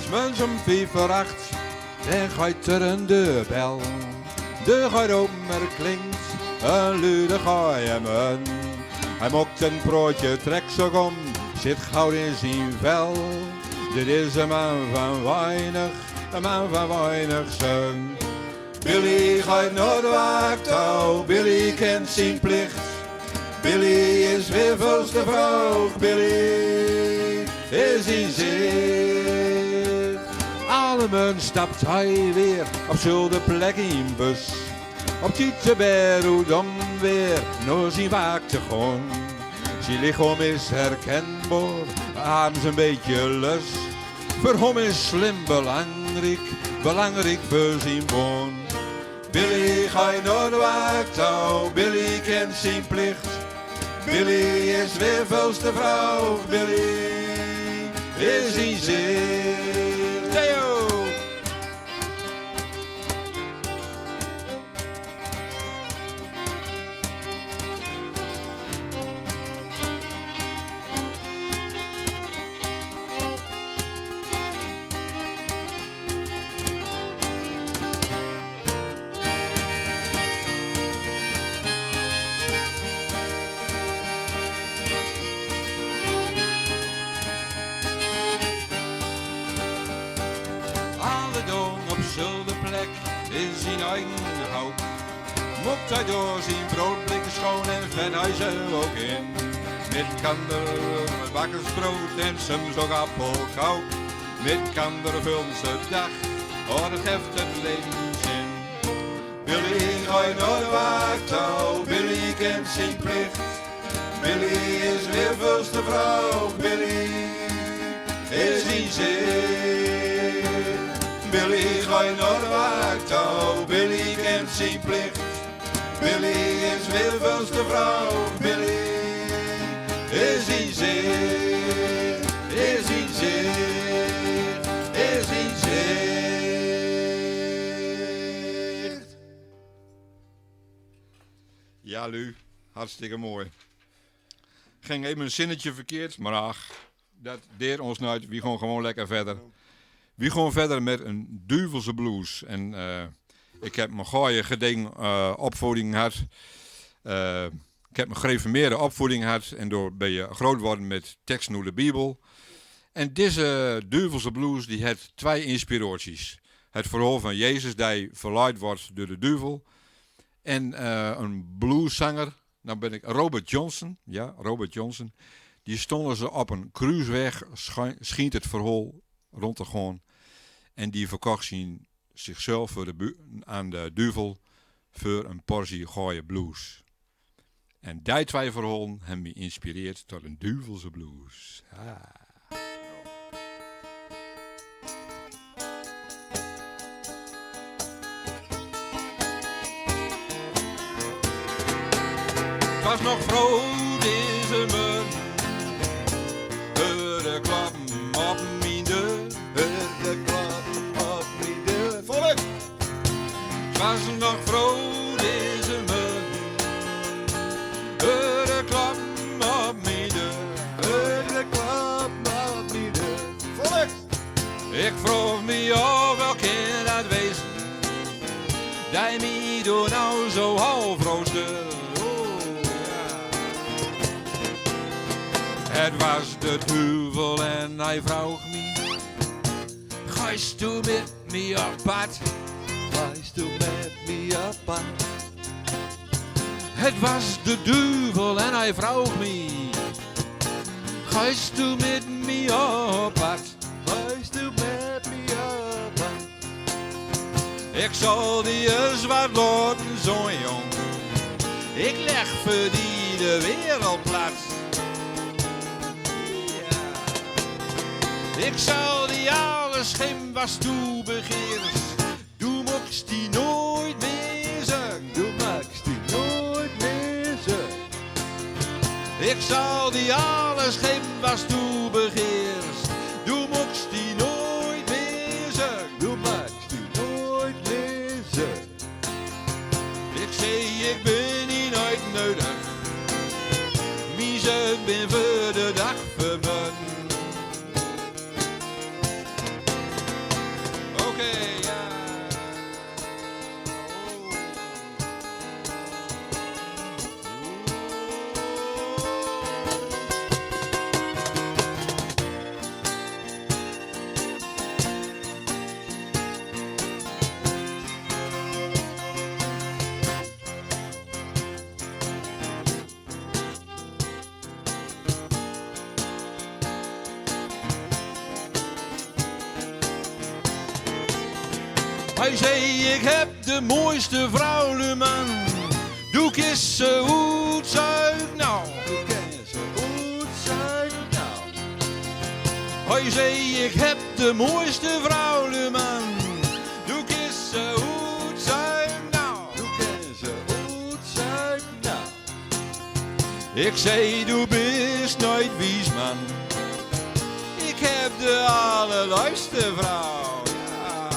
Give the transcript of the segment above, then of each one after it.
Smoarns om 7.55, dêr gaait der in deurbel. Deur gaait open, er klinkt in lude goeiemoarn. Hy mokt in proatje, trekt sich om, sit goud yn syn fel. Dit is in man fan weinich, in man fan weinich sin. Billy gaait noar it waark tou, Billy kent syn plicht. Billy is wer folle te froech, Billy is yn sicht. Alle moarn stapt hy wer op 'selde plek yn bus. Op tiid te bêd út om wer noar syn waark te goan. Syn lichem is herkenber, aarms in bytsje los. Foar him is slim belangryk, belangryk foar syn baan. Billy gaait noar it waark tou, Billy kent syn plicht. Billy is wer folle te froech, Billy is yn sicht. Theo! Alle dagen op 'selde plek yn syn eigen hoek. Mokt hy dêr syn broodblikken schoon en fet hy se ook yn. Met kander met bakkersbrood en soms ook appelkoek. Met kander vullen ze dag, oh dat geeft het leven zin. Billy gaait noar it waark tou, Billy kent syn plicht. Billy is wer folle te froech, Billy is yn sicht. Billy gaait noar it waark tou, Billy kent syn plicht. Billy is wer folle te froech, Billy is yn sicht. Is yn sicht, is yn sicht. Ja, Lu, hartstikke moai. Ging even een zinnetje verkeerd, maar ach, dat deert ons nooit. We gaan gewoon lekker verder. We gaan verder met een duvelse blues. En ik heb mijn goeie geding opvoeding gehad. Ik heb een gereformeerde opvoeding gehad. En door ben je groot worden met teksten uit de Bijbel. En deze duvelse blues die heeft twee inspiraties. Het verhaal van Jezus die verleid wordt door de duivel. En een blueszanger, nou ben ik Robert Johnson, ja, Robert Johnson. Die stonden ze op een kruisweg, schijnt het verhaal rond te gaan. En die verkocht zichzelf aan de duivel voor een portie gooie blues. En die twee verhalen hebben me geïnspireerd tot een duvelse blues. Ah. Het was nog vroeg deze morgen. De klappen op mijn deur. De klap op mijn deur. Volk! Het was nog vroeg deze morgen. De klappen op mijn deur. De klap op mijn deur. Volk! Ik vroeg me af welke dat wezen. Die mij door nou zo half rooster. Oh, ja. Het was de duivel en hij vroeg me: Gaist du met me op pad? Gaist du met me op pad? Het was de duivel en hij vroeg me: Gaist du met me op pad? Gaist du met me op pad? Ik zal die eens wat laten zo jong. Ik leg voor die de wereld plat. Ja. Ik zal die alles geven was du begeerst. Du moest die nooit meer zeggen. Du maakst die nooit meer zo. Ik zal die alles geven was du begeerst. Du moest die nooit meer zeggen. Du maakst die nooit meer zo. Ik zei, ik ben niet nooit nodig. Mijn zoon ben voor de dag vermund. Hij zei, ik heb de mooiste vrouw, man. Doe kist ze oetzuig nou. Doe kist ze oetzuig nou. Hij zei, ik heb de mooiste vrouw, man. Doe kist ze oetzuig nou. Doe kist ze oetzuig nou. Ik zei, du bist nooit wies, man. Ik heb de allerleukste vrouw. Ja.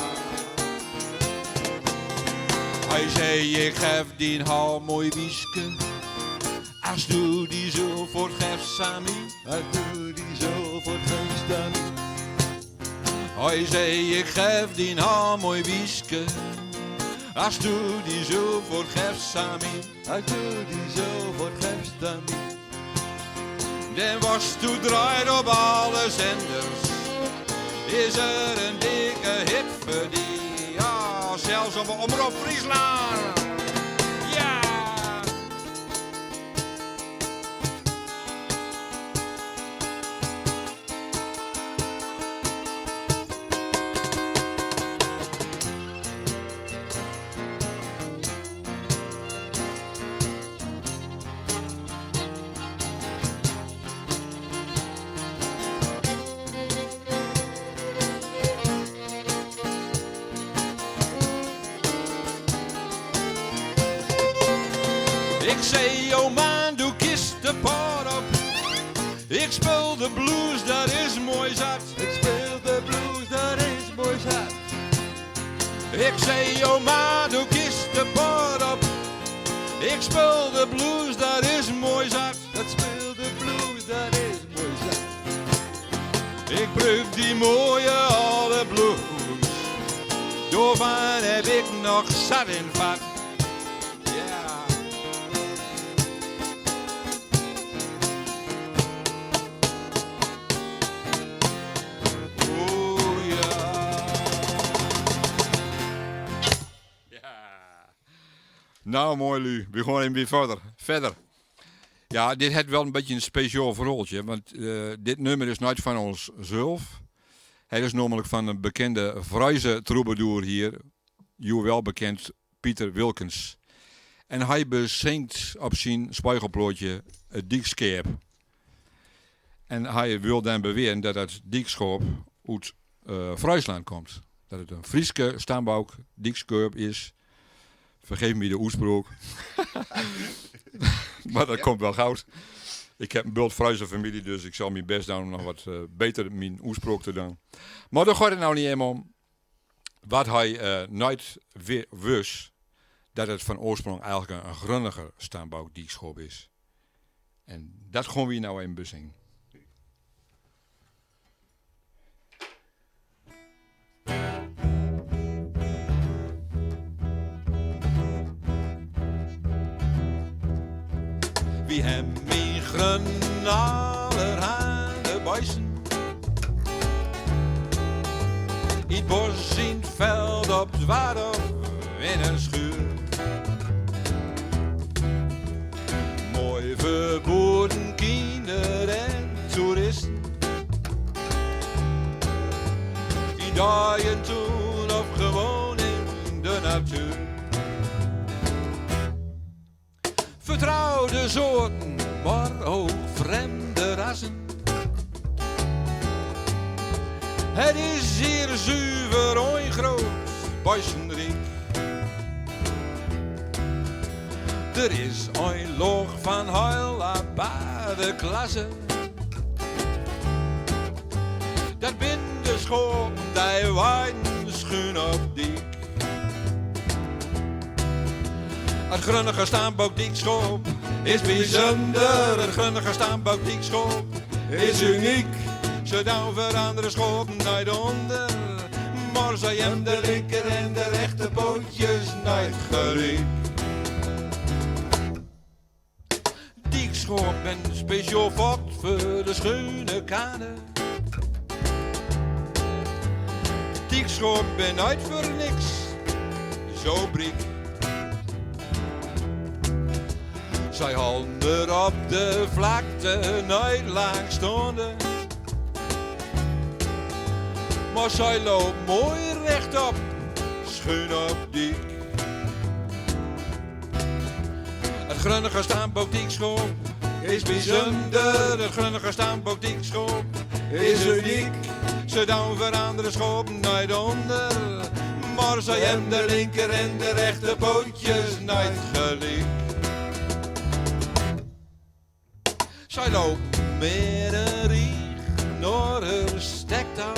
Hij zei, ik geef die hal mooi wieske. Als du die zo voor geeft, Sammy. Als du die zo voor geeft, Sammy. Hij zei, ik geef die hal mooi wieske. Als du die zo voor geeft, Sammy. Als du die zo voor geeft, Sammy. Den was toe draait op alle zenders. Is er een dikke hit voor die. Ja, zelfs op Omroep Friesland. Ja! Ik zei, oh man, doe kist de pot op. Ik speel de blues, dat is mooi zat. Ik speel de blues, dat is mooi zat. Ik zei, oh man, doe kist de pot op. Ik speel de blues, dat is mooi zat. Dat speel de blues, dat is mooi zat. Ik proef die mooie oude blues. Daarvan heb ik nog zat in vat. Ja. Oeh, ja. Ja. Nou, mooi Lu. We gaan even weer verder. Verder. Ja, dit heeft wel een beetje een speciaal verhaaltje. Want dit nummer is nooit van ons zelf. Hij is namelijk van een bekende Friese troubadour hier. Jo wel bekend, Pieter Wilkens. En hij bezingt op zijn spiegelplootje het Diekskip. En hij wil dan beweren dat het Diekschop uit Friesland komt. Dat het een Frieske stamboek Diekskip is. Vergeef me de oesprook. Maar dat komt wel goud. Ik heb een bult Friese familie, dus ik zal mijn best doen om nog wat beter mijn oesprook te doen. Maar daar gaat het nou niet helemaal om. Wat hij nooit wist, dat het van oorsprong eigenlijk een grunniger stamboek Diekschop is. En dat gaan we nou even bezingen. Wie hem in allerhande buizen. In het bos, in het veld, op het water of in een schuur. Mooi voor boeren, kinderen en toeristen. In daaien toen of gewoon in de natuur. Vertrouwde soorten, maar ook vreemde rassen. Het is hier zuiver een groot bossenrijk. Er is een log van heel aparte klasse. Dat binnen de school, die waaien schuin op dik. Het grunnige staanboek Diekschop is bijzonder. Het grunnige staanboek Diekschop is uniek. Ze doen veranderen schoten nooit onder. Maar zij hebben de linker en de rechterpootjes nooit gelijk. Diekschop ben speciaal fokt voor de schuine kade. Diekschop ben nooit voor niks, zo briek. Zij handen op de vlakte nooit lang stonden. Maar zij loopt mooi rechtop, schuin op dyk. Het grunnige staanboutiekschop is bijzonder. Het grunnige staanboutiekschop is uniek. Ze dan veranderen schop nooit onder. Maar ze hebben de linker en de rechter pootjes nooit gelijk. Zij loopt met een rieg naar haar stektam.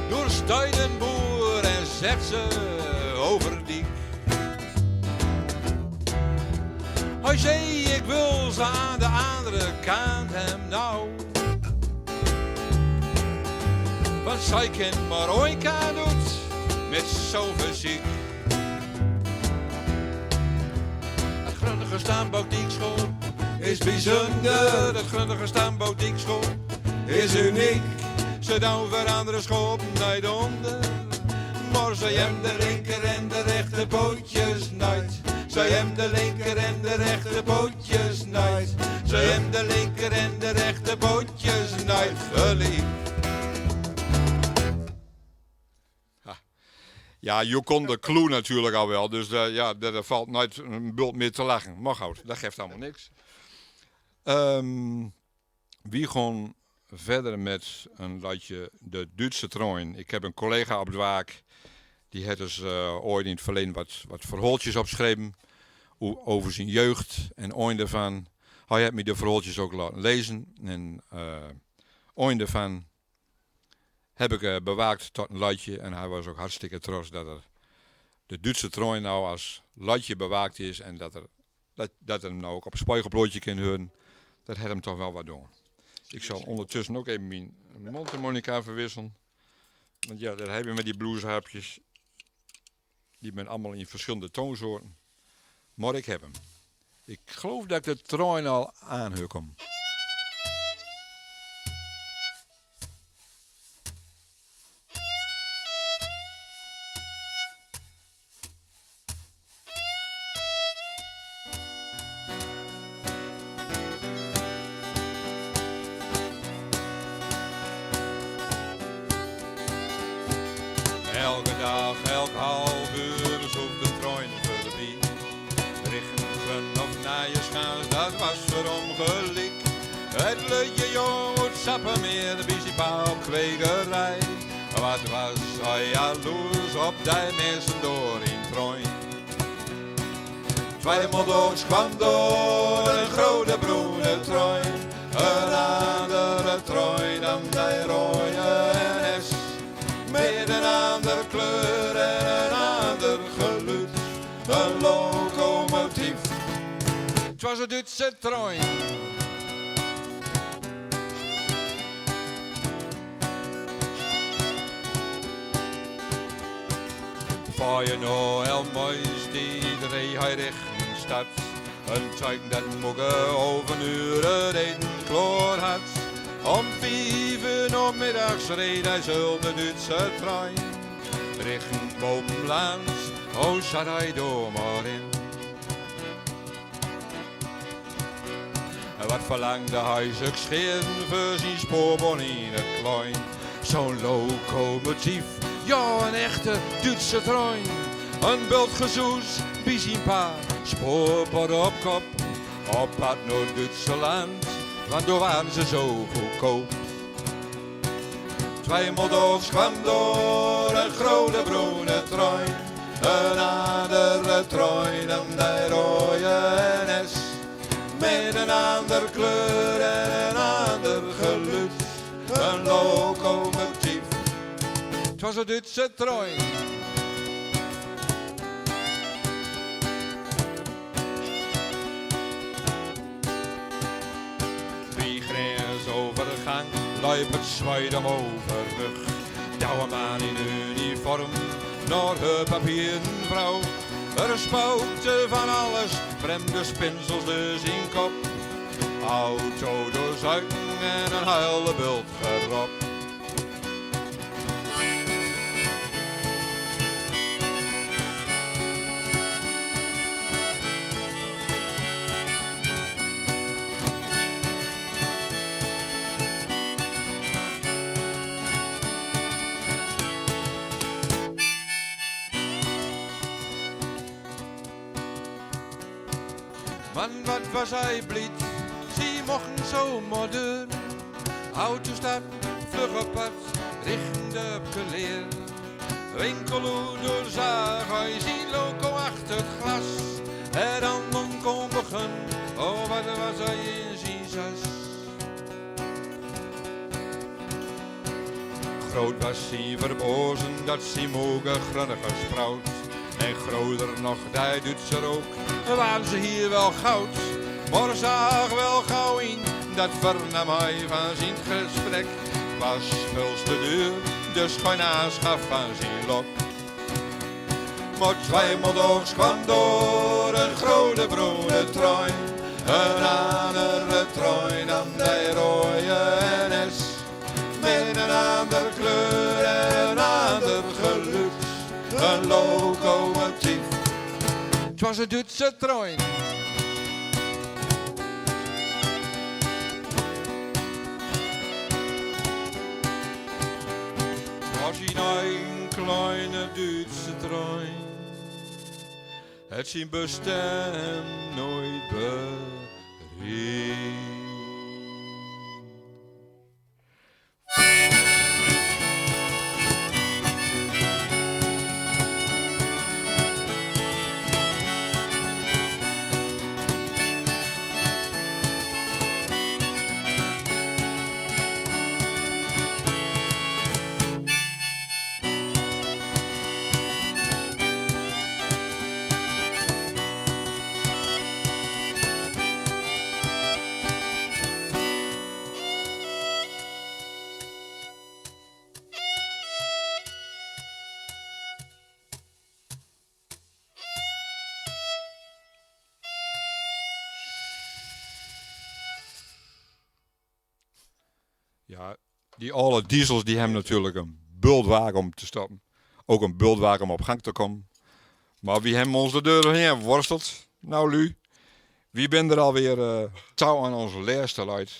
Door Stuidenboer en zegt ze over die. Hij zei, ik wil ze aan de andere kant hem nou. Want zij kan maar ooit doet met zo'n fysiek. Het grunnige staanboutiekschop is bijzonder. Het grunnige staanboutiekschop is uniek. Ze dan veranderen schop nooit onder. Maar ze hebben de linker en de rechter pootjes nooit. Ze hebben de linker en de rechter pootjes nooit. Ze hebben de linker en de rechter pootjes nooit gelijk. Ja, je kon de clue natuurlijk al wel, dus ja, daar valt nooit een bult meer te lachen. Maar goed, dat geeft allemaal niks. Wie gaan verder met een lijstje de Duitse trein. Ik heb een collega op het waak, die heeft dus ooit in het verleden wat verhaaltjes opgeschreven over zijn jeugd en een daarvan. Hij heeft me de verhaaltjes ook laten lezen en een daarvan heb ik bewaakt tot een luidje en hij was ook hartstikke trots dat er de Duitse trein nou als luidje bewaakt is en dat hem nou ook op een spiegelblootje kan horen. Dat had hem toch wel wat doen. Ik zal ondertussen ook even mijn mondharmonica verwisselen. Want ja, daar hebben we met die bluesharpjes. Die ben allemaal in verschillende toonsoorten. Maar ik heb hem. Ik geloof dat ik de trein al aanhuk. Elke dag, elk half uur zoekt de trein voorbij. Richting Grun of naar je schaars, dat was voor ongelijk. Het lutje jong uit Sappemeer, de pa op kwekerij. Wat was hij jaloers op die mensen door in trein. Twee modder's kwam door een grote bruine trein. Een andere trein dan die rode NS. Met een andere kleur en een ander geluid, een locomotief. Het was een Duitse trein. Feyenoord moois die reed hij richting stad. Een teken dat mogen over uren reden kloor had. Om 5 uur namiddags reed hij zo de Duitse trein. Richting bovenland, oh zat hij door maar in. Wat verlangde hij zich scheren voor zijn spoorbaan in het klein. Zo'n locomotief, ja een echte Duitse trein. Een bult gezoes, bij zijn pa, spoorbaan op kop. Op pad naar Duitsland, want daar waren ze zo goedkoop. Twee modder's kwam door een grote bruine trein. Een andere trein dan de rode NS. Met een ander kleur en een ander geluid. Een locomotief. Het was een Duitse trein. Wie grensovergang liep het zwaait om overbrug. Douwe man in uniform naar haar papieren vrouw. Er spookte van alles, vreemde spinsels dus in kop. Auto door zuiken en een huile bult gerop. Man wat was hy bliid, sy mochten zo maar deur. Auto stap, vlug op pad, richting de keleer. Winkeloeder zag hij zien loco achter het glas. En dan kon begin, oh wat was hij in zijn sas. Groot was zijn verbozen dat zijn mogen grunnige sprout. En groter nog die Duitser ook, waren ze hier wel goud. Maar zag wel gauw in, dat vernam hij van zijn gesprek. Was veel te duur, dus geen aanschaf van zijn lok. Maar tweemaal daags kwam door een grote bruine trein. Een andere trein dan de rode NS. Met een andere kleur en een ander geluid. Een locomotief. Het was een Duitse trein. Was een kleine Duitse trein. Het zijn bestem nooit bereikt. Ja, die alle diesels die hebben natuurlijk een bultwagen om te stoppen. Ook een bultwagen om op gang te komen. Maar wie hebben ons de deur heen worsteld? Nou Lu, wie ben er alweer touw aan onze laatste luid.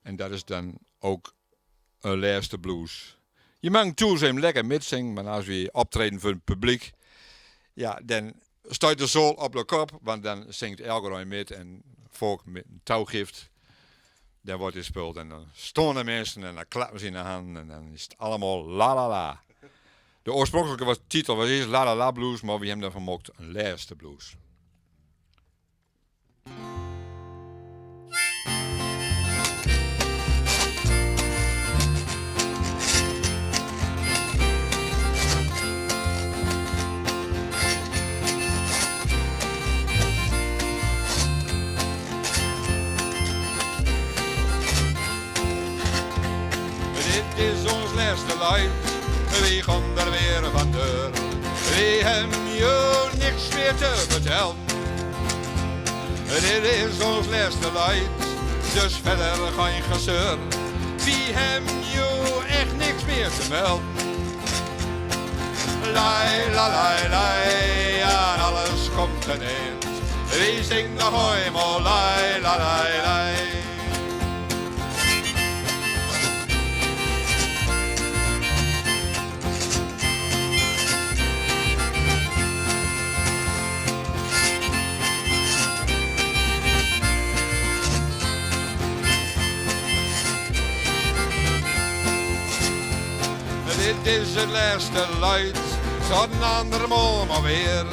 En dat is dan ook een laatste blues. Je mag toe hem lekker meezingen, maar als we optreden voor het publiek, ja, dan stuit de zool op de kop, want dan zingt elke met en volk met een touwgift. Dan wordt het gespeeld en dan stonden de mensen en dan klappen ze in de handen en dan is het allemaal la la la. De oorspronkelijke titel was eerst La La La Blues, maar we hebben daarvan gemaakt een laatste blues. Dit is ons laatste lied, we gaan er weer van deur. We hebben je niks meer te vertellen. Dit is ons laatste lied, dus verder geen gezeur. We hebben je echt niks meer te melden. Lai, la, lai, lai, aan alles komt een eind. We zingen nog eenmaal, lai, la, lai, lai. Dit is het laatste luid, tot een andermaal maar weer.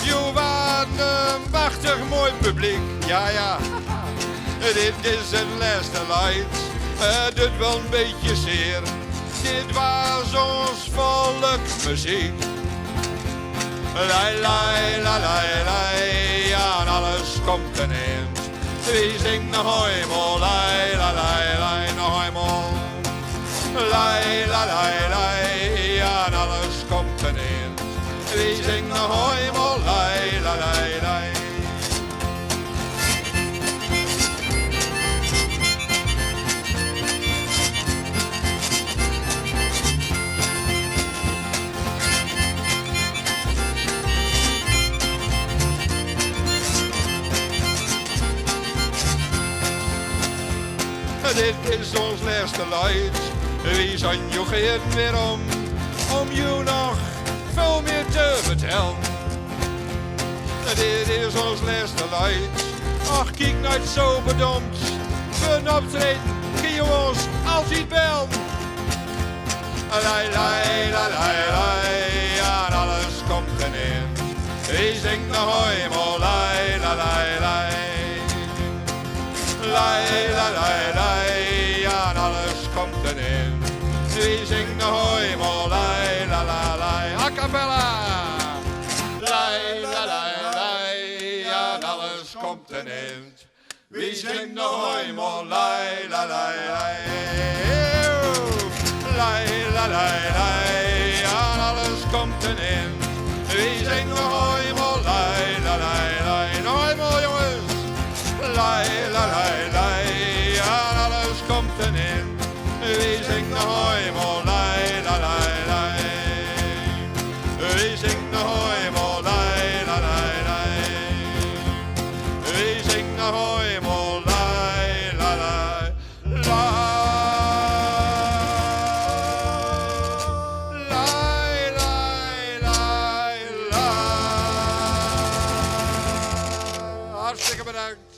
Je waren een machtig mooi publiek, ja ja. Dit is het laatste luid, het doet wel een beetje zeer. Dit was ons volkmuziek. Lai, lai, lai, lai, lai, aan alles komt een eind. Wie zingt nog eenmaal, lai, lai, lai, lai, nog eenmaal. Lai, lai, lai, lai, aan alles komt een eind. Wie zingt nog eenmaal, lai, lai, lai, lai. Dit is ons laatste luid. Wie zijn jou geen weer om jou nog veel meer te vertellen. Dit is ons laatste luid, Ach, kyk net sa bedomd. Foar in optreden kinne jo ons altyd bellen. Lei, lei, lei, lei, lei, aan alles komt een eind. Wie zingt noch eenmaal, lei, lei, lei, lei. Lei, lei, lei, lei, aan alles komt een eind. Wie zingt noch eenmaal, lei, lei, lei, lei. A cappella! Lei, lei, lei, lei, aan alles komt een eind. Wie zingt noch eenmaal, lei, lei, lei, lei. Lei, lei, lei, lei, aan alles komt een eind. Wie zingt noch eenmaal, lei, lei, lei, lei. Noch eenmaal, jongens. Lei, lei, lei, lei, aan alles komt een eind. Wie zingt noch eenmaal, lei, lei, lei, lei. Wie zingt noch eenmaal, lei, lei, lei, lei. Wie zingt noch eenmaal, lei, lei, lei, lei. Lei, lei, lei, lei. Hartstikke bedankt.